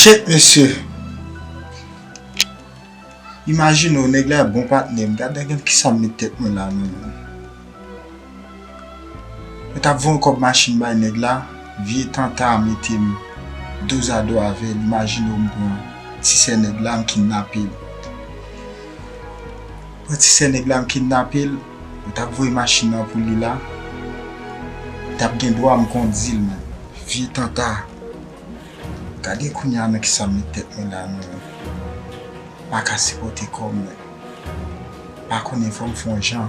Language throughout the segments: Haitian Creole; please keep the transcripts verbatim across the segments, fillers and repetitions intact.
Tchèt, mesye. Imajine w, nèg la bon patnè m. Gade nan kisa m met tèt mwen la, menm. Mwen t ap voye kòb machin bay nèg la, vye tanta mete m dozado avè l. Imajine w, m pran ti sè nèg la, m kidnape l. Pran ti sè nèg la, m kidnape l. Mwen t ap voye machin nan pou li la. Li t ap gen dwa m kondi l, menm. Vye tanta. Gade kounye a nan kisa m met tèt mwen la, non. M pa ka sipòte kò m, menm. M pa konnen, fò m fè yon jan.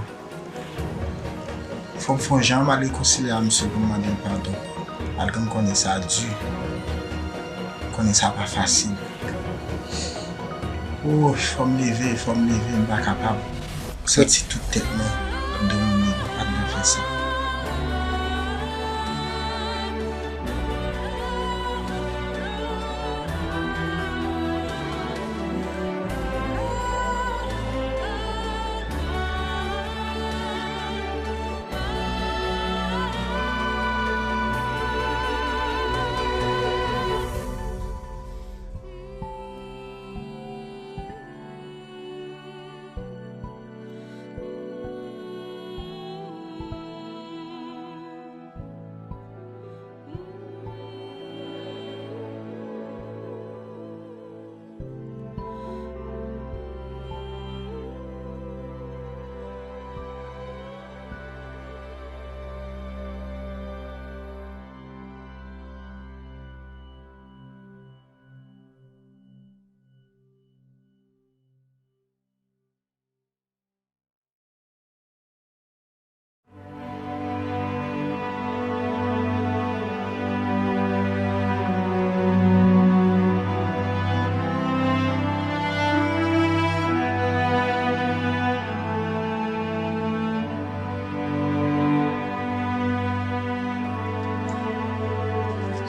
Fò m fè yon jan, m al rekonsilye a misye pou m mande l padon. Malgre m konnen sa di. M konnen sa pa fasil. Woy, fò m leve, fò m leve, m pa kapab. M santi tout tèt mwen ap domine m, m pa t dwe fè sa.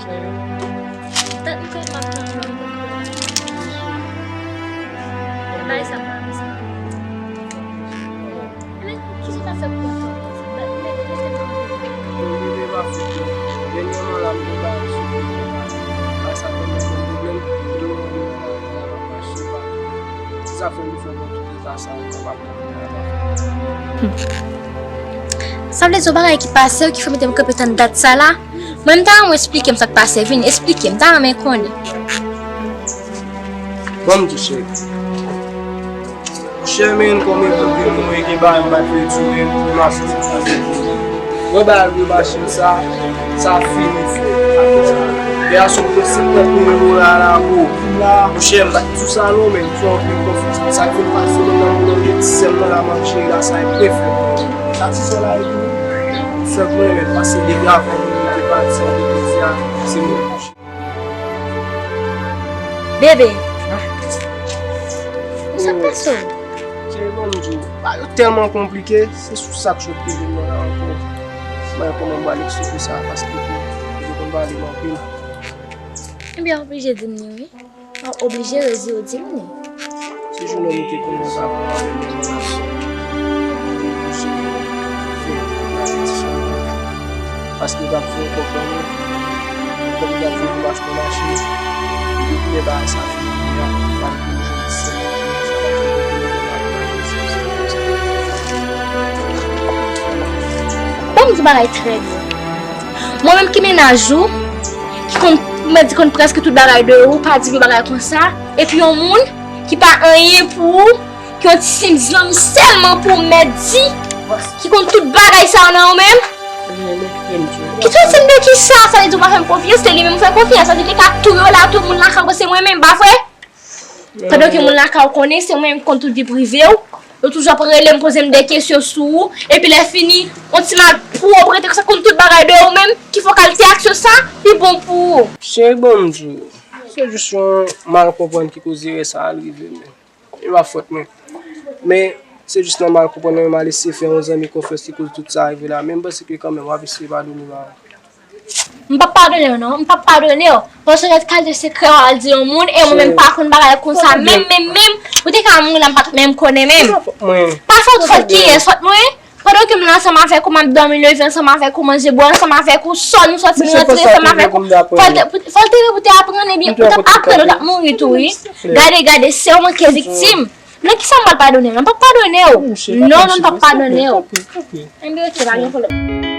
Cheri. Tann m konnen m ap tann ou. Bay sa pa m sa. Ebyen, kisa w ta fè pou kontan? Mete m kanpe. Mwen rive pa fèt yo. Dènyèman la, m gen bagay sou kè mwen la. Bay sa konn mwen konn pwoblèm. M te wè mwen nan lari a, m ap mache patou. Se sa fè m te fè mwen kite eta sa ankò, m ap Sa vle di yon bagay ki pase w ki fè w mete m kanpe tann dat sa la? Mwen, m ta renmen w esplike m sa k pase. Vin, esplike m. M ta renmen konnen. Ban m di w, cheri. Chè, men kòm e pou vin mwen gen bagay m pa t vle di w, men m ap di w. Mwen ba l wi machin sa, sa fini fè. Gason pran senkant mil dola la pou. Monchè, m pa t di w sa non, men m fè anpil konfyans. Sa k vin pase menm nan moun nan, gen ti sè m nan la, m ap jere la, sa e prefè. Sa ti sè la e pou. Sè mwen, men pase depi avan moun te pati, an te piti a, se mwen. Bebe. Sa k pase w? Cheri, ban m di w, bagay yo tèlman konplike, se sou sa k sot rive m nan la ankò. M pa konn kòman m pral eksplike sa, paske tou, yo konn pale m anpil. Ebyen, w oblije di m li, wi. W oblije rezi w di m li. Se jounen nou te konnen sa pou avè m nan relasyon. Pou se fè yon repetition. Paske yo t ap fè yon kòb ban mwen. Yon kòb yo t ap fè pou m achte yon machin. Epi kounye a bagay sa fini kounye a. Malgre m jwenn ti sè m nan, sa pa fè m konprann mwen ap mache sou sè konsa. Ban m di w bagay trè byen. Mwen menm ki mennaj ou, ki konn, mwen di konn prèske tout bagay de ou, pa di vye bagay konsa, epi yon moun ki pa anyen pou ou, ki yon ti sim zanmi sèlman pou ou mèt di, ki konn tout bagay sa yo nan ou menm? Ki tout sim de kisa? Sa vle di ou pa fè m konfyans, se li menm ou fè konfyans, sa vle di li ka touye w la, tout moun lakay ou se mwen menm, pa vre? Pandan ke moun lakay ou konnen se mwen menm ki konn tout vi prive w, yo toujou ap rele m, poze m de kesyon sou ou, epi lè fini, yon ti mal pwòp rete konsa, konn tout bagay de ou menm, ki fè w kalite aksyon sa, li bon pou ou. Cheri, ban m di w, se jis yon mal konprann ki koz erè sa al rive, men e pa fòt mwen. Men se jis nan mal konprann nan, m al eseye fè yon zanmi konfyans ki koz tout sa rive la, men m panse ke kanmenm w ap eseye padone m avan. M p ap padone w non, m p ap padone w. Paske gad kalite sekrè w al di yon moun, e mwen menm pa konn bagay konsa menm, menm, menm. Ou te ka mouri la, m pa t menm konnen menm. Pa fòt, fòt kiyès? Fòt mwen? Pandan ke m la ansanm avèk ou, m ap dòmi, leve ansanm avèk ou, manje, bwè ansanm avèk ou, sò nou sòti, nou rantre ansanm avèk ou. Fò l te, fò l te, pou te aprann, ebyen, ou t ap aprann, ou t ap mouri tou, wi. Gade, gade, se yon manke viktim. Nan kisa m pral padone w? M p ap padone w. Non, non, m p ap padone w. Enben, oke, pa gen pwoblèm.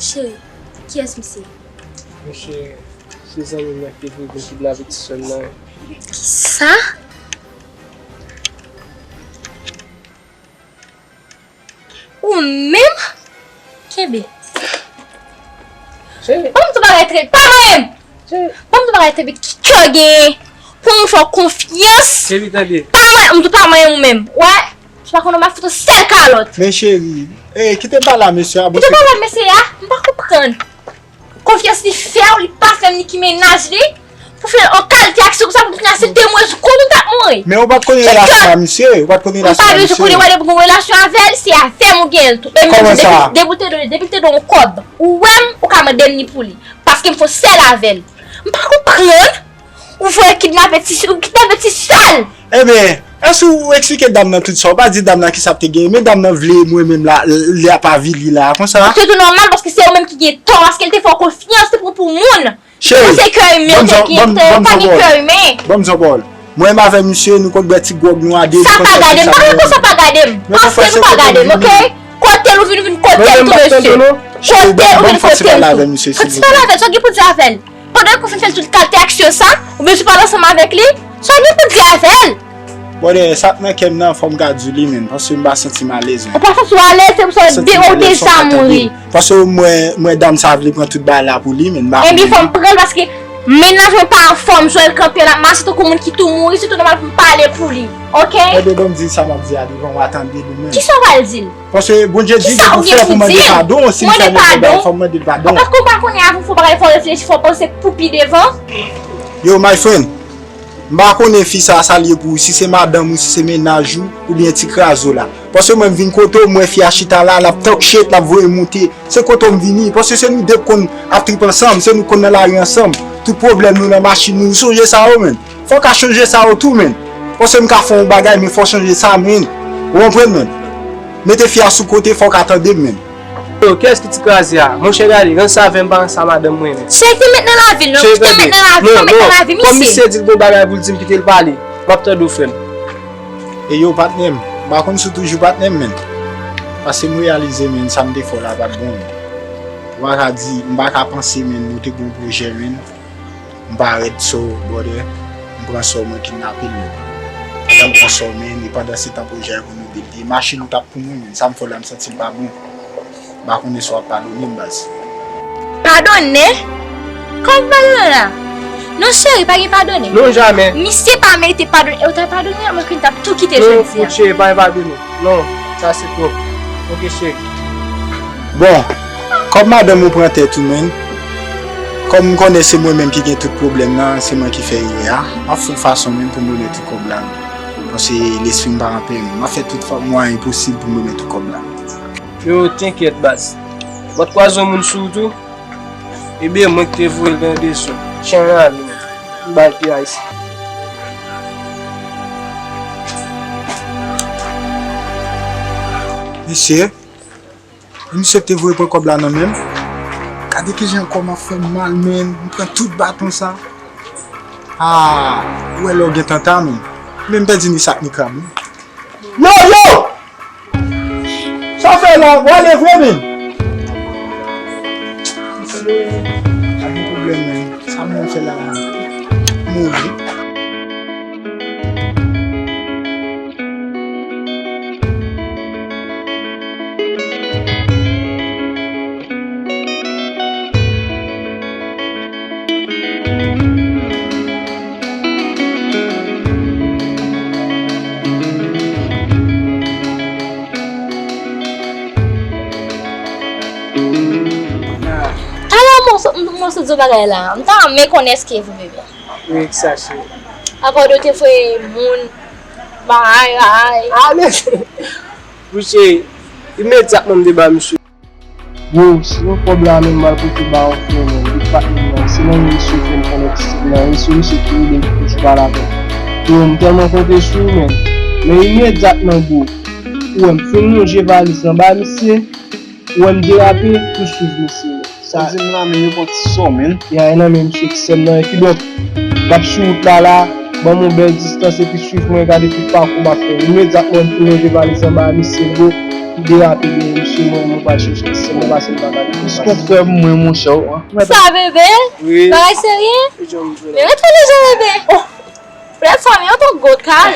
Cheri, kiyès misye? Monchè, se zanmi m nan ki te vin kidnape ti sè m nan. Kisa? Ou menm? Kenbe. Cheri. Ban m di w bagay trè, pa manyen m! Cheri. Ban m di w bagay trè, ki kè w genyen pou moun fè w konfyans? Cheri, tande. Pa manyen m, m di w pa manyen m ou menm. Wè? Ou pa konnen m ap fout yon sèl kalòt. Men cheri, eh, kite pale a mesye a, bon. Kite pale a mesye a? M pa konprann. Konfyans li fè w, li pa fè m ni ki mennaj li, pou fè yon kalite aksyon konsa, pou m fin aksepte mouri sou kou, m t ap mouri. Men ou pa t konn relasyon a misye, ou pa t konn relasyon a misye. M pa bezwen konnen, wè, depi w gen relasyon avè l, se avè m ou gen l tou. E menm jan depi, depi w te, depi l te dwe yon kòb, ou wè m, ou ka mande m ni pou li. Paske m fè yon sèl avè l. M pa konprann. Ou voye kidnape ti, ou kidnape ti sè l. Ebyen, èske ou eksplike dam nan tout sa? Ou pa di dam nan kisa l te genyen, men dam nan vle mwen menm la, li ap avili la, konsa? Se tou nòmal, paske se ou menm ki gen tò, paske l te fè w konfyans, te pran pou moun. Cheri, se kè imen ou te gen, ou pa gen kè imen. Ban m di w pawòl. Mwen menm avèk misye, nou konn bwè ti gwòg nou a de. Sa pa gade m, pa konn sa pa gade m. Paske nou pa gade m, oke? Kote l ou vin, ou vin kote l tou, mesye. Kote l ou vin kote l tou. Fòk ti pale avè l, sa w gen pou di avè l? Pandan ke w fin fè l tout kalite aksyon sa, ou bezwen pale ansanm avèk li, sa w gen pou di avè l? Brother, sa k nan kè m nan, fò m ka di w li, menn, paske m pa santi m alèz, menn. Ou pa santi w alèz, se pou sa w de-, ou deja mouri. Paske mwen, mwen, dam sa vle pran tout bagay la pou li, menn, m pa konnen. Ebyen, fò m pran l paske mennaj mwen pa anfòm, jan l kanpe l ap mache tankou moun ki tou mouri, se tou nòmal pou m pale pou li, oke? Brother, ban m di sa m ap di a devan w, a tande li menm. Kisa w pral di l? Paske Bondye di li pou fè, pou mande padon, si m fè move bagay, fò m mande l padon. Paske w pa konnen avan w fè yon bagay, fò w reflechi, fò w panse pou pi devan. Yo, my friend, m pa konnen fi sa, sa l ye pou ou, si se madanm ou, si se mennaj ou, oubyen ti kraze w la. Paske mwen, m vin kote w, m wè fi a chita la, l ap talk shit, l ap voye moute. Se kote w m vini, paske se nou de k konn ap trip ansanm, se nou k konn nan lari ansanm. Tout pwoblèm nou nan machin nou, ou sonje sa yo, menn. Fò w ka chanje sa yo tou, menn. Paske m ka fè yon bagay, men fò w chanje sa, menn. Ou konprann, menn? Mete fi a sou kote, fò w ka tande m, menn. Yo, kiyès ki ti kraze a? Monchè, gade, ranse avè m, pa ranse a madanm mwen, menn. Cheri, te met nan lavi l, non. Cheri, tande. Te met nan lavi l, non, te met nan lavi misye. Kòm misye di l gon bagay pou l di m, kite l pale. M ap tande w, frè m. E yo, patnè m. M pa konn si w toujou patnè m, menn. Paske m reyalize, menn, sa m te fè w la pa t bon, menn. Ou pa ka di, m pa ka panse, menn, nou te gon pwojè, menn. M parèt, so, brother, m pran sè w, mwen kidnape l, menn. Pandan m pran sè w, menn, e pandan se tan pwojè a pou nou de l te ye, machin ou t ap pou mwen, menn. Sa m fè w la, m santi l pa bon. M pa konnen si w ap padone m, baz. Padone? Kòman padone la? Non, cheri, pa gen padone. Non, jamè. Misye pa merite padone. E ou ta padone, mwen, krim t ap tou kite jodi a. Non, cheri, pa gen padone. Non, sa se twòp. Oke, cheri. Bon, kòb madanm ou pran tèt ou, menn. Kòm m konnen se mwen menm ki gen tout pwoblèm nan, se mwen ki fè erè a, m ap fè yon fason menm pou m remèt ou kòb la. Paske lespri m pa anpè m. M ap fè tout fa-, mwayen posib pou m remèt ou kòb la. Yo, tenkyèt, baz. Mwen t kwaze yon moun sou wout ou. Ebyen, mwen ki te voye l nan dezòd. Chen an ale, m ba l pye a isi. Mesye, e misye ki te voye pran kòb la nan men m. Gade kijan kò m ap fè m mal, men m pran tout baton sa. Ah, ou wè lè w gen tanta, men. Men m pèdi ni sak ni krab, wi. Yo, yo! Sa w fè la, w ale vre, men. Mesye, pa gen pwoblèm, men. Sa m fè la, men. Mouri. Alò, mwen sot, mwen sot di w bagay la. M ta renmen konnen èske e vre, bebe. Wi, sa se. Akòde w te voye moun, bay, bay. Ah, men, mesye, imedyatman m te ba misye. Bro, sinon kòb la menm m al pote ba yon frè mwen, li patnè m nan, se nan rezo fè m konnen ti tip nan, e se misye ki rele m pou jou pale avè m. Bro, m tèlman konte sou ou, men. Men imedyatman, bro, ou wè m fin lonje valiz anba misye, ou wè m derape, pou swiv misye, men. Sa di m nan men yo pran ti sò, men. Ya, e nan men misye ki sèm nan, e kidonk, m ap sou wout la, la, ban m yon bèl distans, epi swiv mwen, gade tout pakou m ap fè. Imedyatman, m fin lonje valiz anba misye, bro, m derape dèyè misye, mwen, mwen pral chèche ti sèm nan, pase l pa gade. Plis konfrè m, mwen, monchè, w, an. Sa, bebe? Wi. Bagay serye? Men ret fè leje, bebe. Oh! Lè fanmi an ton gwo kal.